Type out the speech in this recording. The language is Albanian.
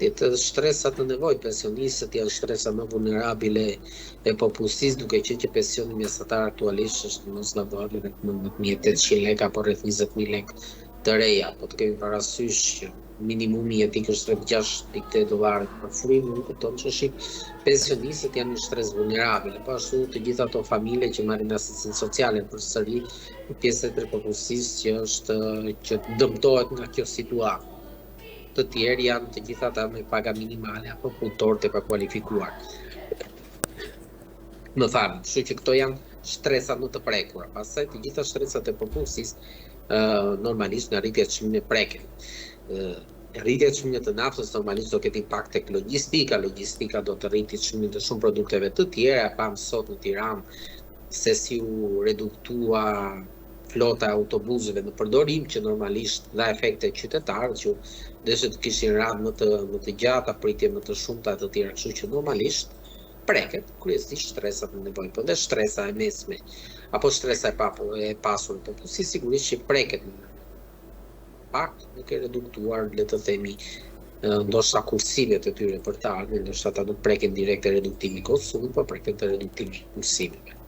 Tjetër shtresat në nevojë, pensionistët janë shtresa më vulnerabile e popullsisë, duke qenë që pensioni mesatar aktualisht është mos gabohem rreth 19.800 lekë apo rreth 20.000 lekë të reja, po të kemi parasysh që minimumi jetik është rreth 6.8 dollarë për frymë, nuk kupton që shik pensionistët janë një shtresë vulnerabile, po ashtu të gjitha ato familje që marrin asistencë sociale përsëri pjesë e popullsisë që është që dëmtohet nga kjo situatë. Të tjerë janë të gjitha ata me paga minimale apo punëtorë të pakualifikuar. Më falni, kështu që këto janë shtresat më të prekura. Pastaj të gjitha shtresat e popullsisë normalisht nga rritja e çmimeve preken. Rritja e çmimeve të naftës normalisht do ketë impakt tek logjistika, logjistika do të rriti çmimin të shumë produkteve të tjera, e pamë sot në Tiranë se si u reduktua flota e autobusëve në përdorim që normalisht dha efekte qytetarët që deshën të kishin radhë më të më të gjata, pritje më të shumta e të tjera, kështu që normalisht preket kryesisht shtresat në nevojë, po dhe shtresa e mesme apo shtresa e papu, e pasur në popullsi sigurisht që preket në pak duke reduktuar, le të themi, ndoshta kursimet e tyre për të ardhmen, ndoshta ata nuk preken direkt te reduktimi i konsumit, por preken te reduktimi i kursimeve.